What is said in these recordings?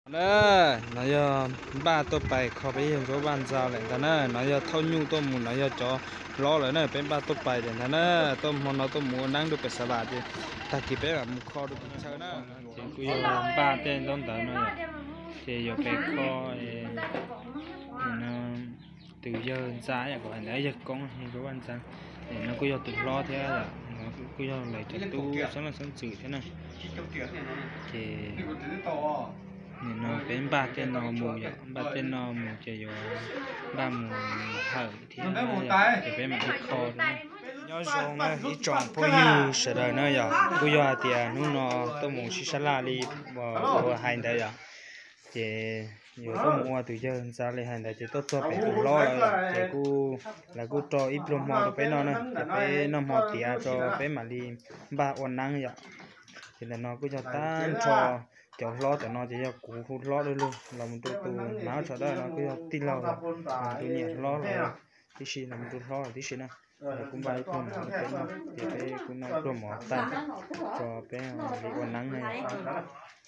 Na, no yog npaj tuaj pais kho peb yawg Ntsuab Vaj Ntxa lawm ntag na. No yog thauj nyuj tuaj mus, no yog cov hlob lawm na. Peb npaj tuaj pais lawm ntag na. Tuaj hmo no tuaj mus ua neeb rau pem Xav Vam ces tag kis peb mam mus kho rau tus chaw na. Ces kuj yog npaj tej ntaub ntawv no yom, ces yuav pem kho tus yawg Ntxa, yog kuv hais ntawd yawg Koob, yawg Ntsuab Vaj Ntxa. No kuj yog tus hlob thiab, kuj yog lawv cov tub xeeb leej xeeb ntxwv thiab na. Ces no peb npaj tej no mus yom, npaj tej no mus ces yuav npaj mus hawm thiab, ces peb mam li kho rau na. Nyob zoo na ib tsoom phooj ywg sawv daws na yom, kuj yog hais tias hnub no tuaj mus sib sab laj li uas hais ntawd yom, ces yuav tuaj mus ua tus yawg Ntxa li hais ntawd ces tuaj txog pem tus hlob lawm ces kuj, lawv kuj rau ib pluag hmo rau peb noj na, ces peb noj hmo tiav tso peb mam li npaj ua neeb yom. Ces ntawm no kuj yog tag nrho cov hlob tam no ces yog kuv hu hlob dua lug los mus rau tus hnav tsho dawb no kuj yog tij laug los mus rau niam hlob los tib si, los mus rau hlob los tib si na. Lawv kuj npaj ib pluag mov rau peb noj ces peb kuj noj ib pluag mov tag tso peb li ua neeb na.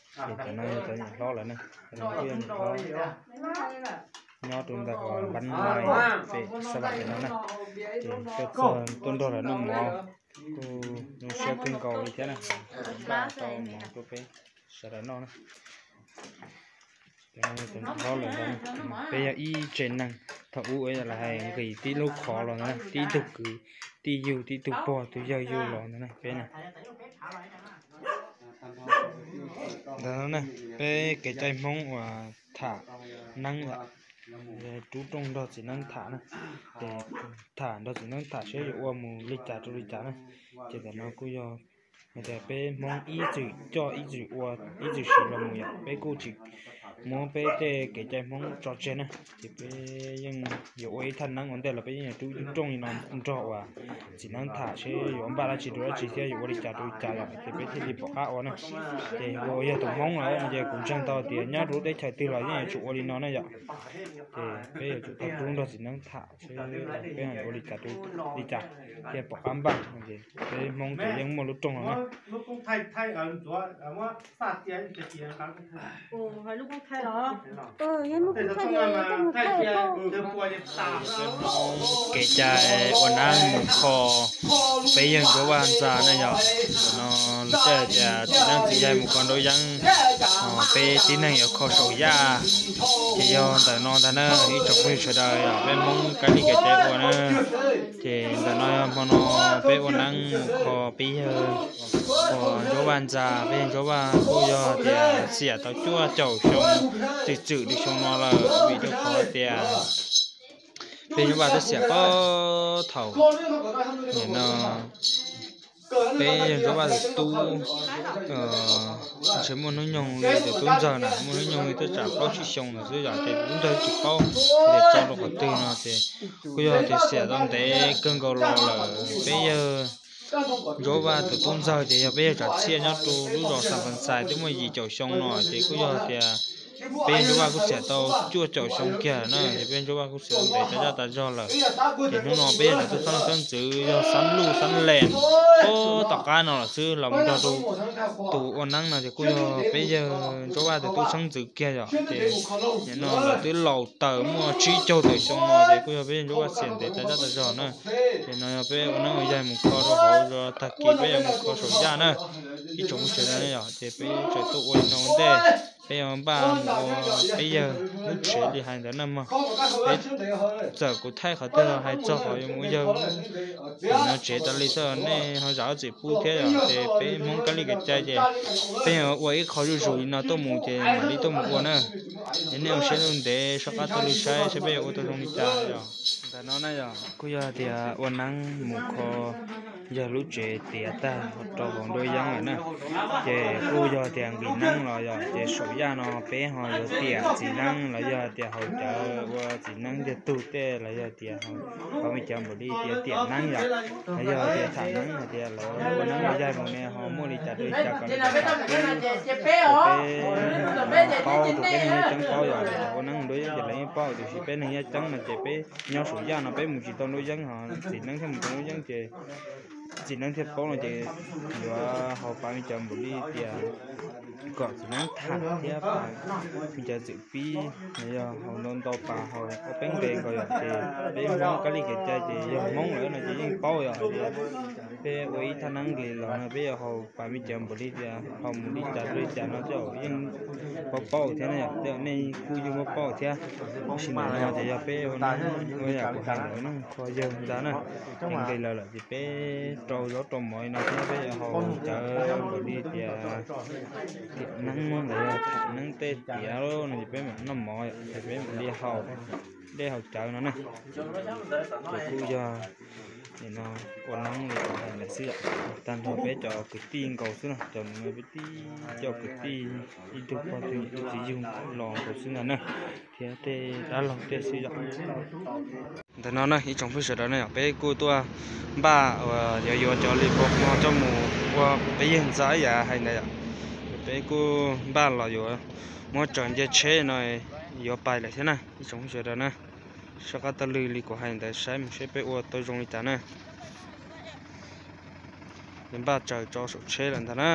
Ces cov no yog cov niam hlob lawm na, cov no kuj yog niam hlob nyob rau ntawm Npab Nais pem Xav Vam no na. Ces tuaj txog tuaj nrog lawv noj mov kuj zoo siab kawg nkaus li thiab na. Npaj tau mov rau peb sawv daws noj na. Cov no yog cov niam hlob lawm ntag na. Peb yog ib tsev neeg thaum ub lawv hais nqis tib lub qhov los ntag na, tib tug kwv tij yug, tib tug pog tug yawg yug los ntag na peb na. Ntawm no na, peb kev cai Hmoob uas tham neeb yom, rub rooj nrog txiv neeb tham na. Ces tham nrog txiv neeb tham seb yuav ua mus li cas rau li cas na. Ces ntawm no kuj yog hais tias peb Hmoob ib txwm coj ib txwm ua ib txwm siv los mus yom, peb kuj tsis muab peb tej kev cai Hmoob tso tseg na. Ces peb yeej yuav ua ib thaj neeb ua ntej los peb yeej yuav rub rooj li no nrog uas txiv neeb tham seb yuav npaj dab tsi rau dab tsi thiab yuav ua li cas rau li cas yom, ces peb thiaj li pom qab ua na. Ces yog tus Hmoob lawm no ces kuv ntseeg tau tias nyob rau lub teb chaws twg los yeej yuav tsum ua li no na yom. Ces peb yuav tsum tau rub nrog txiv neeb tham seb peb yuav ua li cas rau li cas thiaj pom qab npaj. Ces peb Hmoob ces yeej muaj lub rooj no na. Kev cai ua neeb mus kho peb yawg Ntsuab Vaj Ntxa na yom. Ntawm no lawv thiaj tias txiv neeb txiv yaig mus kho nruab yeeb, peb tib neeg yuav kho saum yaj. Ces yog ntawm no ntag na ib tsoom phooj ywg sawv daws, peb Hmoob kab li kev cai ua na. Ces ntawm no hmo no peb ua neeb mus kho peb yawg uas Ntsuab Vaj Ntxa, peb yawg Ntsuab Vaj kuj yog tias xiam tau cuaj caum xyoo, txwm txwm li xyoo no lawm vim rau qhov tias peb Ntsuab Vaj twb xiam puag thaum nim no peb yawg Ntsuab Vaj tus tub ntshe muaj hnub nyoog li tus tub ntxawg na, muaj hnub nyoog li twb tsam plaub tsib xyoo ntawd xwb yom, ces tus tub ntxawg tsis paub tias tso rau qhov twg no ces kuj yog tias xiam tau ntev kawg nkaus los lawm. Peb yawg Ntsuab Vaj tus tub ntxawg ces yog peb yawg Tsav Txhiaj nyob rau lub zos Xas Pas Xais twb muaj yim caum xyoo no ces kuj yog tias peb yawg Ntsuab Vaj kuj xiam tau cuaj caum xyoo kiag na, ces peb yawg Ntsuab Vaj kuj xiam tau ntev tas zaj tas zog lawm. Ces hnub no peb yawg cov tub xeeb leej xeeb ntxwv yog Xab Luj Xab Lees puag tom qab no los xwb los mus nrog rau tus ua neeb no ces kuj yog peb yawg Ntsuab Vaj tus tub xeeb ntxwv kiag yom. Ces nim no lawv twb laus taws muaj tsib caug tawm xyoo no ces kuj yog peb yawg Ntsuab Vaj xiam ntev tas zaj tas zog na. Ces no yog peb ua neeb ua yaig mus kho rau hauv zos, tag kis peb yuav mus kho saum yaj na. Ib tsoom phooj ywg sawv daws yom, ces peb tseem tuaj ua li no ua ntej, peb yuav npaj mus ua peb yawg lub tsev li hais ntawd na mog. Peb txawm kuv thaij qhov twg hais txog qhov yuav mus ua yawg no tsev tas li xwb, nej ho zam lub txim pub thiab yom. Ces peb Hmoob kab li kev cai ces peb yuav ua ib qho zuj zus li no tuaj mus ces mam li tuaj mus ua na. Ces nej ua siab ntev soj qab taug li saib saib peb yuav ua tau zoo li cas yom. Ntawm no na yom, kuj yog tias ua neeb mus kho yawg lub tsev tiav tag rau hauv nruab yeeb lawm na. Ces kuj yog tias nqis neeb los yom, ces saum yaj no peb ho yuav tiam txiv neeb los yog tias haus cawv ua txiv neeb ntiag tug tej los yog tias qhov me cov npaum li tias tiam neeb yom, los yog tias tham neeb hais tias lawv ua neeb ua yaig mus ne ho muaj li cas rau li cas kom li cas tham peb, peb paub rau peb neeg yaj ceeb paub yom. Ua neeb nruab yeeb ces lawv yeej paub, tiam sis peb neeg yaj ceeb no ces peb nyob saum yaj no peb mus tsis tau nruab yeeb, ho txiv neeb thiaj mus tau nruab yeeb ces txiv neeb thiaj paub no ces yuav haus pas me cov npaum li tias kom txiv neeb tham thiab pas me cov txwm pib los yog haus ntau ntau pas, haus ob peb nqe nkaus yom. Ces peb Hmoob kab li kev cai ces yog Hmoob lawm no ces yeej paub yom, tias peb ua ib thaj neeb nqis los no peb yuav haus pas me cov npaum li tias haus mus li cas rau li cas no tej zaum yeej paub paub thiab na yom, tej zaum nej kuj yeej paub paub thiab. Tab sis ntawm no ces yog peb ua neeb ua yam kuv hais ntawd na, kho yawg ntag na. Ces nqis lawm lawm ces peb rau zaub rau mov li no thiab peb yuav haus cawv npaum li tias tiam neeb los yog tham neeb tej tiav no ces peb mam noj mov, ces peb mam li haus dej haus cawv no na. Ces kuj yog nim no ua neeb li kuv hais ntawd xwb yom. Tag nrho peb cov kwv tij nkaus xwb no, cov no peb tib cov kwv tij ib tug pog tug niam txiv yug los nkaus xwb ntag na, thiab tej dab laug tej xwb yom. Ntawm no na ib tsoom phooj ywg sawv daws na yom, peb kuj tuaj npaj uas yuav yuav cov li pog no coj mus ua peb yawg ntxa ib yam hais ntawd yom. Peb kuj npaj los yuav muab tsaws nce tsheb no yuav pais lawm thiab na ib tsoom phooj ywg sawv daws na. Soj qab taug lw li kuv hais ntawd saib mus seb peb ua tau zoo li cas na. Npaj tsaws tso saum tsheb lawm ntag na.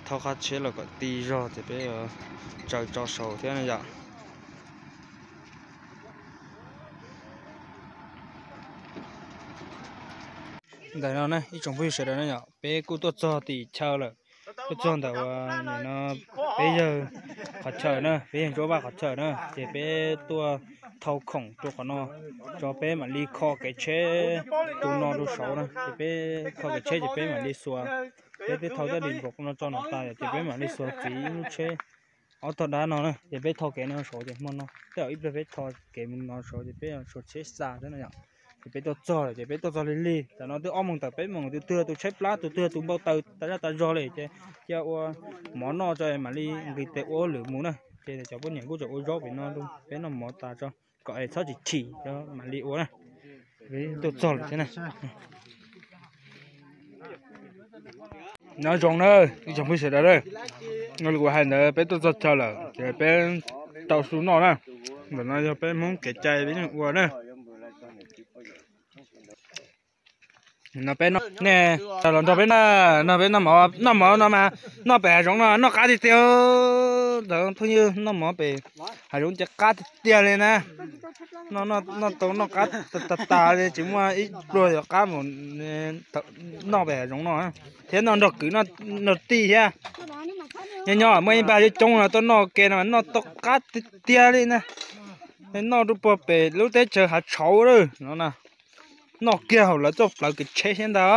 Thaub qab tsheb los kom ti zog ces peb tsaws tso saud thiab na yom. Ntawm no na ib tsoom phooj ywg sawv daws na yom, peb kuj tuaj txog tim chaw lawm. Tuaj txog ntawm uas nim no peb yawg qhov chaw na, peb yawg Ntsuab Vaj qhov chaw na, ces peb tuaj thau khoom rau qhov no, tso peb mam li kho kev tsheb tus no rau saud na, ces peb kho kev tsheb ces peb mam li xuas. Peb twb thau tag li npaum no tso no tas ces peb mam li xuas txiv ib lub tsheb ob tog dab no na, ces peb thau kev no saud ces hmo no tej zaum ib pliag peb thau kev mus no saud ces peb xuas tsheb xa xwb no yom. Ces peb tuaj txog lawm ces peb tuaj txog lig lig, tam no twb ob moos tawm peb moos, tus twg tus tsheb plab, tus twg tus npau taws tas zaj tas zog li ces cia ua mov noj tso mam li nqis tes ua lwm mus na. Ces cov poj niam kuj tseem ua zaub pem no, peb noj mov tas tso kom es txhob tsis chim mam li ua na. Peb tuaj txog lawm thiab na. Nyob zoo na ib tsoom phooj ywg sawv daws, li kuv hais ntawd peb tuaj txog chaw lawm ces peb tau su noj na. Ntawm no yog peb Hmoob kev cai peb yeej ua na. No peb noj, nej los nrog peb noj, no peb noj mov, noj mov no mas noj pem hav zoov no noj qab tiag tiag. Ntawd phooj ywg, noj mov pem hav zoov ces qab tiag tiag li na. Noj tau noj qab tas tas li, tsis muaj ib pluag yuav qab mus noj pem hav zoov no thiab noj nrog kwv nrog tij thiab. Nyob nyob muaj ib npag coob coob no tuaj noj ke no noj tau qab tiag tiag li na. Noj rau puag pem lub teb chaws hav tshauv lawm no na. Noj kiag hauv lawv txoj plawv kev tsheb thiab ntag.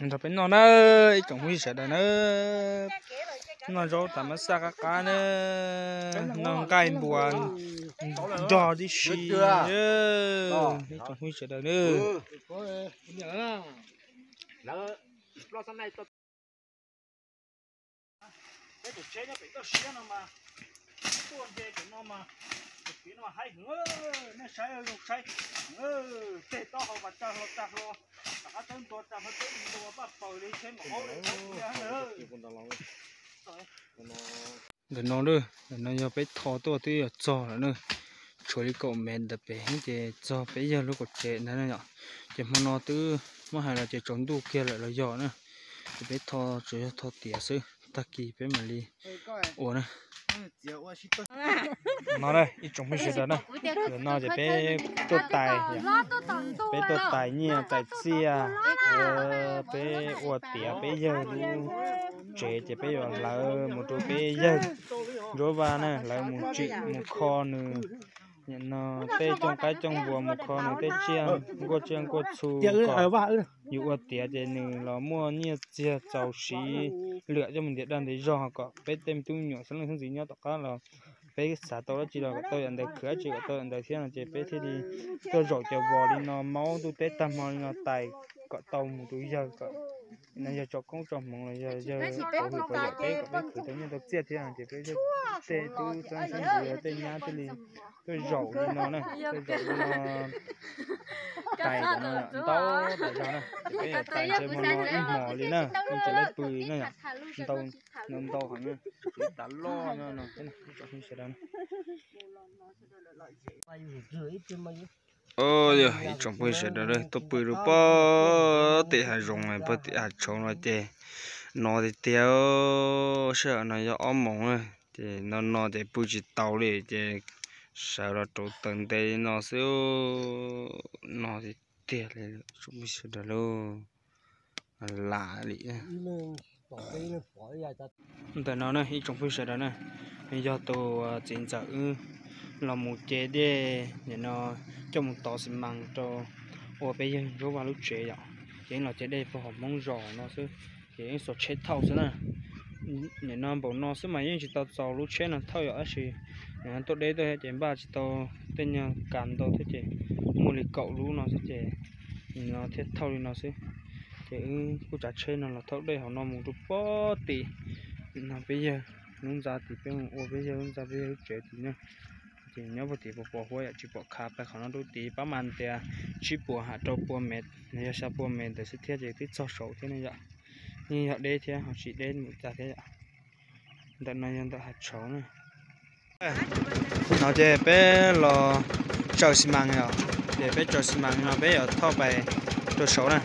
Nrog peb noj na ib tsoom phooj ywg sawv daws na. Noj zaub tas mab xaj qab qab na, noj nqaij npua nrog tib si, ib tsoom phooj ywg sawv daws na. Peb tus tsheb nyob pem toj siab no mas, tuaj nce pem no mas, tus kev no mas haib heev, nej saib zoo saib, tej taub hau mas tsa hlo tsa hlo, tom qab tawb ntua tsa hlo tawb ntua paj paws li tsheb mas haib li. Ntawm no, ntawm no yog peb tho tuaj twb yog txog lawm na. Tshuav li kaum mev ntawm pem ces txog peb yawg lub kaum tsev ntawd na yom. Ces hmo no twb muab hais los ces tsaus ntuj kiag lawm los yog na. Ces peb tho tsuas yog tho tiav xwb, tag kis peb mam li ua na. No na ib tsoom phooj ywg sawv daws na, ntawm no ces peb tuaj tais, peb tuaj tais nyiaj tais txiaj, peb ua tiav peb yawg lub tsev ces peb yuav hlawv mus rau peb yawg Ntsuab Vaj na, hlawv mus tsim mus kho nws, nim no tej cooj qaib cooj npua mus kho nws tej tsiaj nkuaj tsiaj nkuaj txhu kom yus ua tiav ces nws los muaj nyiaj txiag txaus siv lwam coj mus ntiav dag ntiav zog kom peb tej me tub me nyuam xeeb leej xeeb ntxwv nyob tom qab los peb xav tau dab tsi los kom tau yam ntawd, khwv dab tsi kom tau yam ntawd thiab no ces peb thiaj li tuaj zaum cov vos li no, maub ntuj teb tag hmo li no tais kom tau mus rau yawg, kom no yog tso koob tso hmoov los yog yawg tau hwm tau yam peb kom peb khwv tau nyiaj tau txiaj thiab no ces peb tej tub xeeb xeeb ntxwv yog tej nyab thiaj li tuaj zaum li no na, tuaj zaum li no tais no ntau tas zog na, ces peb yuav tais ntshe hmo no ib hmos li na, yeej tsis laib pw na yom, ntau, ntau heev na, tsis tas loj no no thiab na, ib tsoom phooj ywg sawv daws na. Yog ib tsoom phooj ywg sawv daws, tuaj pw rau pog tim hav zoov, pog tim hav tshauv no ces no tiag tiag. Sij hawm no yog ob moos na, ces no no ces pw tsis tau li ces sawv los rauv taws nte li no xwb. No tiag tiag li tsoom phooj ywg sawv daws lauj. Lam li ntawm no na ib tsoom phooj ywg sawv daws na, yog tus txiv ntxawm wb los mus ce dej nim no coj mus tov xi mas rau ua peb yawg Ntsuab Vaj lub tsev yom. Ces yeej los ce dej puag hauv Hmoob zos no xwb, ces yeej xuas tsheb thauj xwb na. Nim no npaum no xwb mas yeej tsis tau txaus lub tsheb no thauj yom, tab sis nim no tuaj deb tuaj thiab ces npaj tsis tau tej nyuag kas ntau thiab ces muaj li kaum lub no xwb ces nim no thiaj thauj li no xwb. Ces wb kuj tsav tsheb no los thauj dej hauv no mus rau pog tim no peb yawg lub ntxa tid, peb mus ua peb yawg lub ntxa peb yawg lub tsev tid na. Ces nyob puag tim pos pos huab yom, tsis pom khav, pais qhov no rau tid pab mas tias tsib puas ham rau pua mev, yog xya pua mev ntawd xwb thiab ces twb txog saud thiab ne yom. Yeej yog deb thiab ho tsis deb mus txaj thiab yom. Ntawm no yog ntawm hav tshauv na. No ces peb los tsaws xi mas os, ces peb tsaws xi mas no peb yuav thauj pais rau saud na.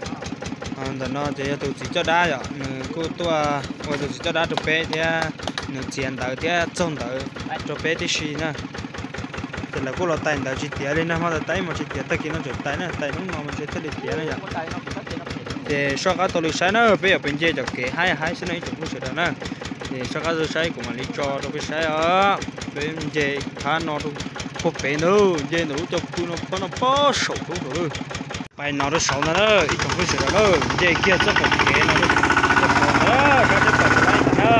Ntawm no ces yog tus txiv coj dab yom, nws kuj tuaj ua tus txiv coj dab rau peb thiab, nws txiav ntawv thiab txaug ntawv rau peb tib si na. Ces lawv kuj los tais ntawv tsis tiav li na, hmo ntawd tais ib hmos tsis tiav, tag kis no tseem tais na, tais hnub no mas ntshe thiaj li tiav na yom. Ces soj qab taug li saib na, peb yuav pais nce cov kev haib haib xwb no ib tsoom phooj ywg sawv daws na. Ces soj qab taug saib kuv mam li tso rau peb saib os. Peb nce thab no rau puag pem ntag, nce ntawm lub caj pw no pab no pab saum roob saud lawm. Pais no rau saud ntag na ib tsoom phooj ywg sawv daws na, nce kiag txoj qaum kev no rau saud ntag, kab teb pais tsis laib ntag na.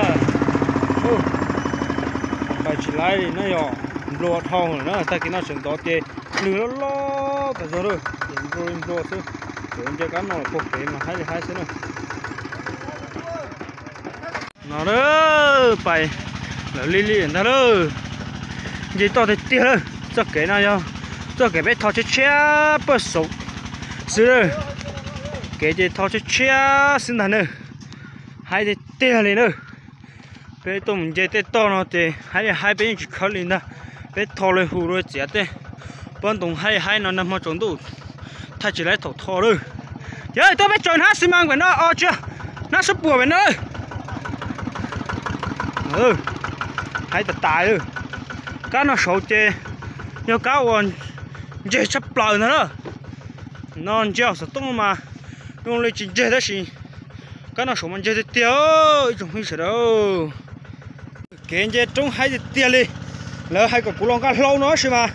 Pais tsis laib li na yog, nplua dhau lawm na, tag kis no sawv ntxov ces lwg loj loj tas zog lawm ces nplua li nplua xwb. Ces nce kab no puag pem mas haib li haib xwb na. No na, pais lawv li li ntag lauj. Nce toj tiag tiag lawm, txoj kev no yog txoj kev peb tho tshiab tshiab paj saud xwb lawm. Kev ces tho tshiab tshiab xwb ntag na. Haib tiag tiag li na. Peb tuaj mus nce tej toj no ces haib li haib, peb yeej tsis khawb li ntag. Peb tho li hu rau txiav tej pob ntoo haib li haib no nag hmo tsaus ntuj thaij tsis laib thaum tho lawm. Ces tuaj peb tsaws hnab xi mas pem no os, tsis, hnab sab puam pem no. Haib tas tas lawm. Kab no saud ces yog kab uas ntseg tshaj plaws ntag na. No ntsia xov tooj mas zoo li tsis ntseg tab sis kab no saud mas ntseg tiag tiag ib tsoom phooj ywg sawv daws. Kev nce roob haib tiag tiag li. Lawv hais kom kuv los nqa hlau no tab sis mas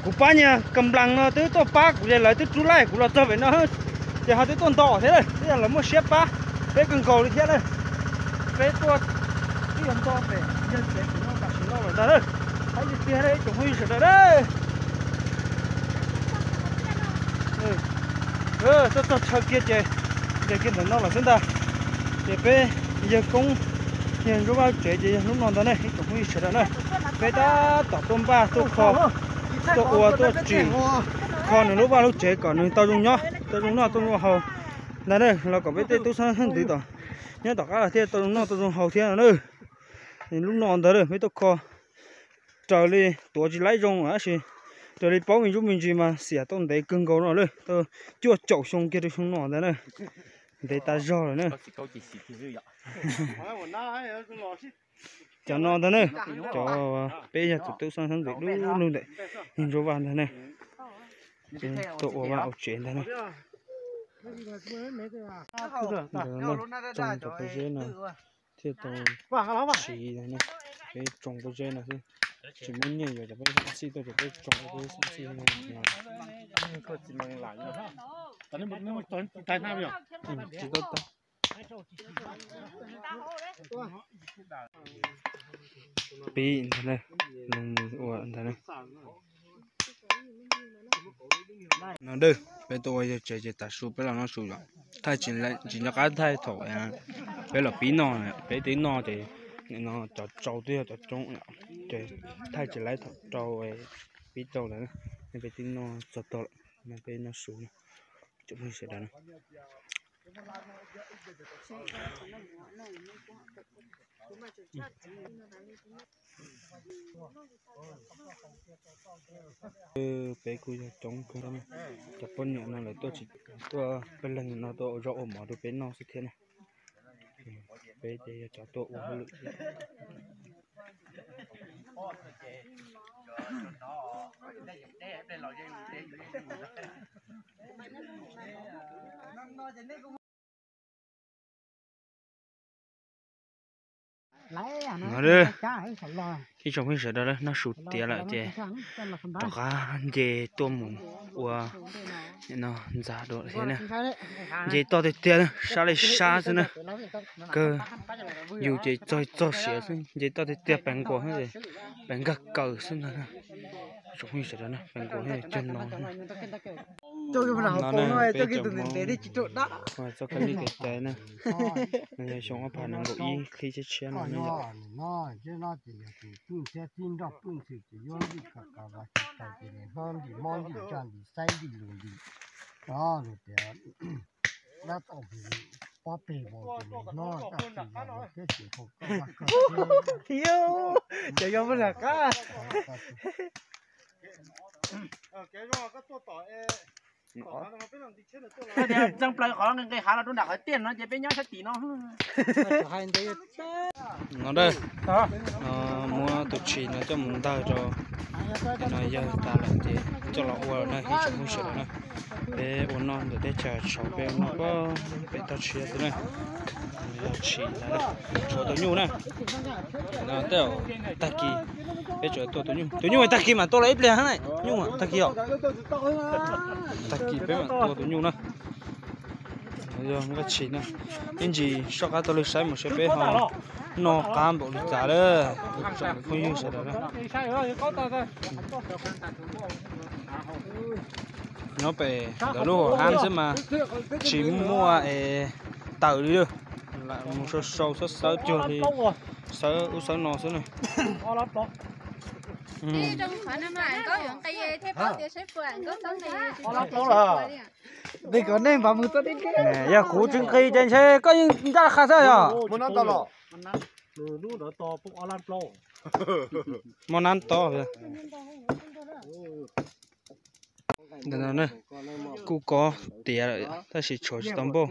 kuv pab nyiag ka nplas no twb tuaj pab kuv ces lawv twb rub laij kuv los txog pem no ces ho twb tuaj nto thiab na, twb yog lawv muaj siab pab peb kawg nkaus li thiab na. Peb tuaj twb yog nto pem yawg tsev kuv no tam sim no lawm ntag na. Haib tiag tiag ib tsoom phooj ywg sawv daws na. Tuaj txog chaw kiag ces nce kiag ntawm no lawm xwb ntag. Ces peb yawg koob, yawg Ntsuab Vaj tsev ces yog lub no ntag ne ib tsoom phooj ywg sawv daws na. Peb tab tom tuaj npaj tuaj kho, tuaj ua tuaj tsim kho nws lub vaj lub tsev kom nws tau zoo nyob tau zoo noj tau zoo haus ntag na, los kom peb tej tub xeeb ntxwv tom nyob tom qab los thiaj tau zoo noj tau zoo haus thiab no na. Lub no ntag na peb tuaj kho raws li tuav tsis laib zoo tab sis raws li paub me ntsuj me ntsis mas xiam tau ntev kawg nkaus no lawm, tau cuaj caum xyoo kiag rau xyoo no ntag na. Ntev tas zog lawm na. Cov no ntag na, cov peb yog tus tub xeeb ntxwv dub lug ntawm Ntsuab Vaj ntag na. Tuaj ua vaj ua tsev ntag na. Ntawm no tsoo cov pob zeb no thiaj tau siv ntag na. Peb tsoo pob zeb no xwb, tsis muaj nyiaj yuav cov peb xeeb txhij tuaj ces peb tsoo peb xeeb txhij no. Tsis tau tau. Pib ntag na, ua ntag na. No dawb peb tuaj ua yawg tsev ces tav su peb los noj su yom. Thaij tsis nco qab thaij thaum peb los pib noj, peb twb noj ces no cov tsau twb yog cov tsoob, ces thaij tsis laib thaum rau pib rau lawm, peb twb noj txog tog lawm, peb noj su na. Tsoom phooj ywg sawv daws na, Peb kuj yog coob kawg, cov poj niam no lawv tuaj tsis tuaj pawg leeg no tuaj ua zaub ua mov rau peb noj xwb thiab na. Peb ces yog cov tuaj ua hauj lwm thiab. No, ib tsoom phooj ywg sawv daws, noj su tiav lawm ces rov qab nce tuaj mus ua ntxa dua thiab na. Nce toj tiag tiag, sab li sab xwb na. Kawg yus ces txog txog siav xwb, nce toj tiag tiag pes nkaus, pes nkag kaws xwb ntag. Tsoom phooj ywg sawv daws, pes nkaus cog no. No peb cov Hmoob ua txoj kab li kev cai na. Yog xyoo ob phav nees nkaum ib qhib tshiab tshiab no. Cov yog muaj nram qab. Txeeb plaws qhov nqi nqi hav los rau nram qhov tiaj no ces peb nyob sab tim no. No, muab tus tshis no coj mus ntawg rau no yawg tas lawm ces coj los ua lawm na, ib tsoom phooj ywg sawv daws na. Peb ua noj ntawm teb chaws Tshauv, peb ua noj pem toj siab xwb na. Yog tshis ntawd, tshuav tus nyuj na. Tej tag kis peb tsuas tua tus nyuj, tus nyuj tag kis mam tua los ib pliag na, nyuj tag kis os. Tag kis peb mam tua tus nyuj na. Yog nqaij tshis na, ib ntsis soj qab taug lw saib mus seb peb ho noj qab npaum li cas lawm, tsoom phooj ywg sawv daws na. Nyob pem ntawm lub hauv hab xwb mas tsis muaj es tawm li, lam mus sau sau xawb xawb cuag li xawb ub xawb no xwb na. Yog kuv tsis nqis ces ntshe koj yeej ncaj qha xwb yog. Muaj nab to. Kuj kob tiav lawm tab sis tshuav tsis tau npauj.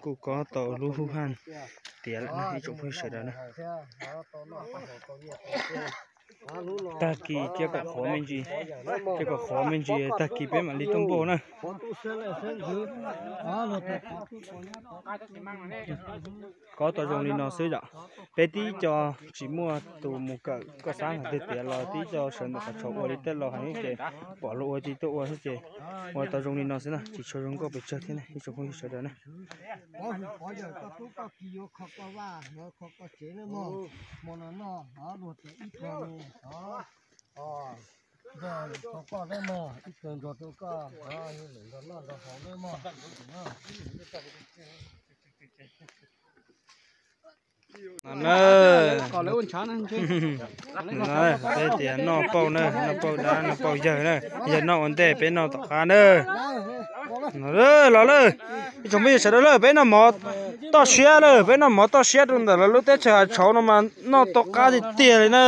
Kuj kob tau lub hub haj tiav lawm na ib tsoom phooj ywg sawv daws na. Tag kis cia kom qhuav me ntsis, cia kom qhuav me ntsis tag kis peb mam li tuaj npauj na. Kob tau zoo li no xwb yom. Peb tib co tsis muaj tus mus kawm koj xav hais tiag tias los tib co sawv ntawm qhov tshauv ua li tej laus hais ces pom luag ua ces tuaj ua xwb ces ua tau zoo li no xwb na, tsis tshua zoo nkauj pes tsawg thiab ne ib tsoom phooj ywg sawv daws na. No na, peb tias noj pauj na, noj pauj dab noj pauj yawg na, yawg noj ua ntej peb noj tom qab na. Los lawm, ib tsoom phooj ywg sawv daws lawm, peb noj mov toj siab lawm, peb noj mov toj siab rau ntawm lawv lub teb chaws hav tshauv no mas noj tau qab tiag tiag li na.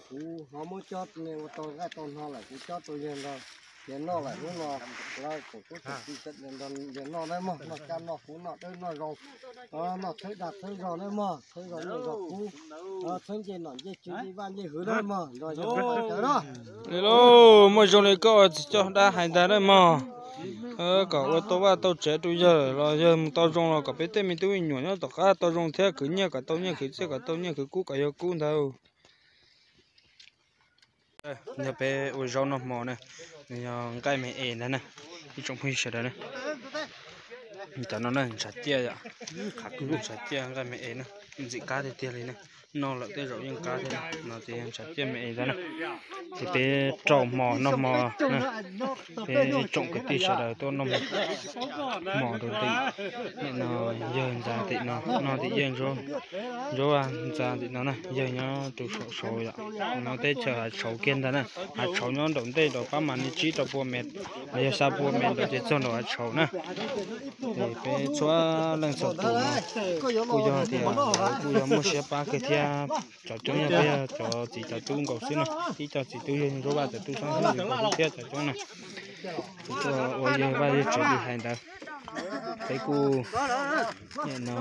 Kuv ho muab cob ne ua tau nqaij tau hno lawm, kuv cob rau yawg nrog yawg noj lawm hnub no. Lawv tseem kub tseem ci, yawg noj na mog, noj cab noj huv noj dawb noj zoo, noj thawb dag thawb zog na mog, thawb zog noj zog kub, thawb ncej nom ncej tswv ncej vaj ncej hwv na mog, nrog yawg ua cawv na. Li lauj, muaj zoo li koj ua txiv coj dab hais ntag na mog. Kom ua tau vaj tau tsev rau yawg los yawg mus tau zoo los kom peb tej me tub me nyuam nyob tom qab tau zoo thiab, khwv nyiaj kom tau nyiaj, khwv txiaj kom tau nyiaj, khwv kub kom yog kub ntag. Yog peb ua zaub noj hmo na, nws yog nqaij me es ntag na, ib tsoom phooj ywg sawv daws na. Cov no na ntshav ciaj yom, qhav kub ntshav ciaj nqaij me es na, ntxim qab tiag tiag li na. No lawm tej zaum yeej qab thiab no ces ntshav ciaj me ntag na. Ces peb rau hmo noj hmo na, peb tsoom kwv tij sawv daws tuaj noj hmo rau tim no, yawg ntxa tim no, no tim yawg Ntsuab Ntsa tim no na, yawg nyob rau saum saud yom. No teb chaws hav tshauv kiag ntag na, hav tshauv nyob nraum ntej rau pab mas li tsib rau pua mev los yog xya pua mev ntawd ces txog nraum hav tshauv na. Ces peb txhua leej txhua tus no kuj yog tias kuj yog muaj siab pab kawg thiab. Cov coob yog peb yog cov txiv cov tub nkaus xwb no, ib co txiv tub yawg Ntsuab Vaj cov tub sab nraud thiab cov coob na. Kuv tuaj ua yawg vaj yawg tsev li hais ntawd. Peb kuj no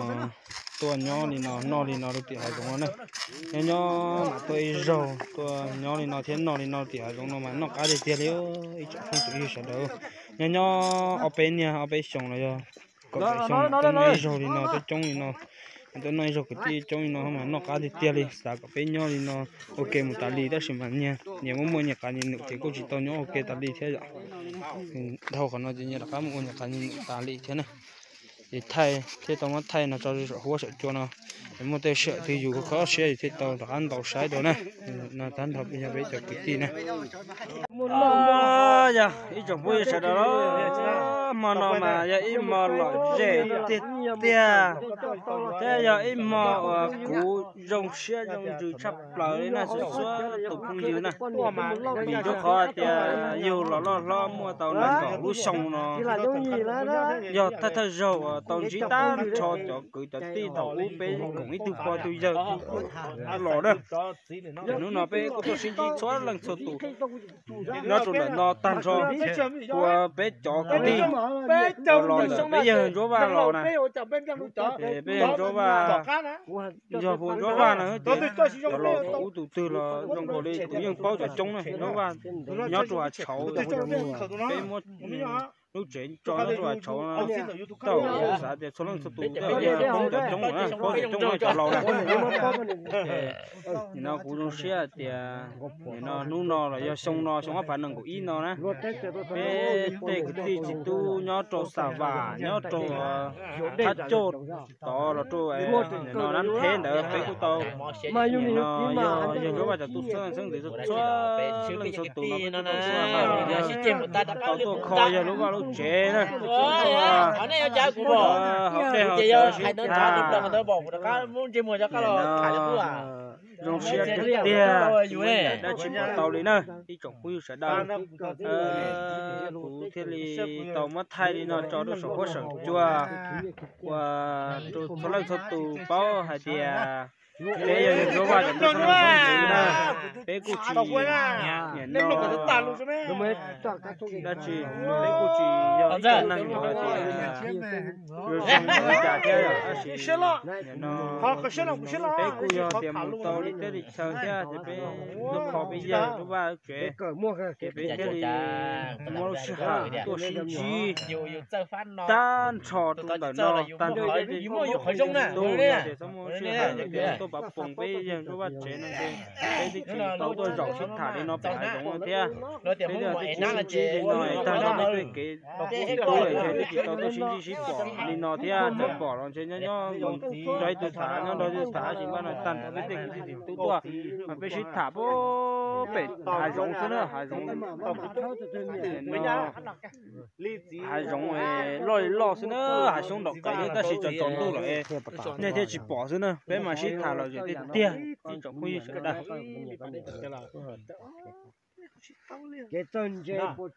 tuaj nyob li no noj li no rau tim hav zoov no na. Nyob nyob mas tuaj ib zaug tuaj nyob li no thiab noj li no tim hav zoov no mas noj qab tiag tiag li. Ib tsoom phooj ywg sawv daws, nyob nyob ob peb niag ob peb xyoos los yog kaum peb xyoo tuaj noj ib zaug li no tuaj coob li no, tuaj noj ib zaug kwv tij coob li no mas noj qab tiag tiag li. Xav kom peb nyob li no ua ke mus tas li tab sis mas nyias nyias muaj muaj nyias qab nyias num ces kuj tsis tau nyob ua ke tas li thiab yom. Dhau qhov no ces nyias rov qab mus ua nyias qab nyias num tas li thiab na. Ces thaij thiaj tau muab thaij no tso saum huab saum cua no, es muaj tej sij hawm twg yus kho siab yus thiaj tau rov qab ntaus saib dua na. No tag nrho yog peb cov kwv tij na. Yog ib tsoom phooj ywg sawv daws, hmo no mas yog ib hmo lom zem tiag tiag, thiab yog ib hmo uas kuv zoo siab zoo ntsws tshaj plaws li na txhua txhua tus phooj ywg na. Vim rau qhov tias yug los loj hlob muaj tau nees nkaum lub xyoo no, yog thawj thawj zaug uas tau ntsib tag nrho cov kwv cov tij thaum ub peb koom ib tug pog tug yawg los na. Ces hnub no peb kuj tuaj sib ntsib txhua leej txhua tus nyob rau ntawm no tag nrho, ua peb cov kwv tij los ntawm peb yawg Ntsuab Vaj los na. Peb yawg Ntsuab Vaj, yog hu Ntsuab Vaj no ces cov laus thaum ub tus twg los zoo nkaus li kuv yeej paub cov coob na. Ntsuab Vaj nyob rau hav tshauv, peb muab lub tsev tso nyob rau hav tshauv, tau xav tias txhua leej txhua tus paub cov coob na, paub cov coob cov laus na. Nim no kuv zoo siab tias nim no hnub no los yog xyoo no xyoo ob phav nees nkaum ib no na, peb tej kwv tij txiv tub nyob rau Xa Vam, nyob rau Thab Coj tod los rau no Nab Theb ntawd peb kuj tau nim no yog yawg Ntsuab Vaj cov tub xeeb xeeb ntxwv txhua leej txhua tus no peb kuj tau tuaj kho yawg lub vaj lub tsev na. Hauv tej hauv cov sib tham zoo siab tiag tiag, dab tsi pom tau li na ib tsoom phooj ywg sawv daws. Kuv thiaj li tau muab thaij li no tso rau saum huab saum cua, ua rau txhua leej txhua tus paub hais tias peb yog yawg Ntsuab Vaj cov tub xeeb xeeb ntxwv na, peb kuj tsis niam no dab tsi, peb kuj tsis yog ib tug neeg uas hais tias zoo li cas thiab, tab sis niam no peb kuj yog tias mus tau li teb li chaw thiab ces peb tuaj kho peb yawg Ntsuab Vaj tsev, ces peb thiaj li muab lub sij hawm tuaj sib ntsib tag nrho rau ntawm no, tag nrho peb tej tub, yog tias txhob muaj lub sij hawm lawm ces tuaj pab poos peb yawg Ntsuab Vaj tsev no ces peb twb tsis tau tuaj zaum sib tham li no pem hav zoov no thiab. Peb twb tsis sib ntsib li no es tag nrho peb tej kev txiv tub es twb tsis tau tuaj sib ntsib sib pom li no thiab, txawm pom los ntshe nyob nyob mus nrog ib tug tham, nyob nrog ib tug tham, tab sis npaj no tag nrho peb tej kwv tij txiv tub tuaj mas peb sib tham pem hav zoov xwb na, hav zoov hav zoov loj li loj xwb na, hav xyoob nraum qis xwb tab sis tsaus tsaus ntuj lawm nej thiaj tsis pom xwb na, peb mas sib tham lom zem tiag tiag ib tsoom phooj ywg sawv daws.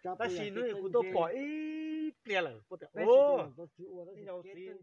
Tab sis hnub kuv tuaj pom ib pliag lawm, ib nyuag txiv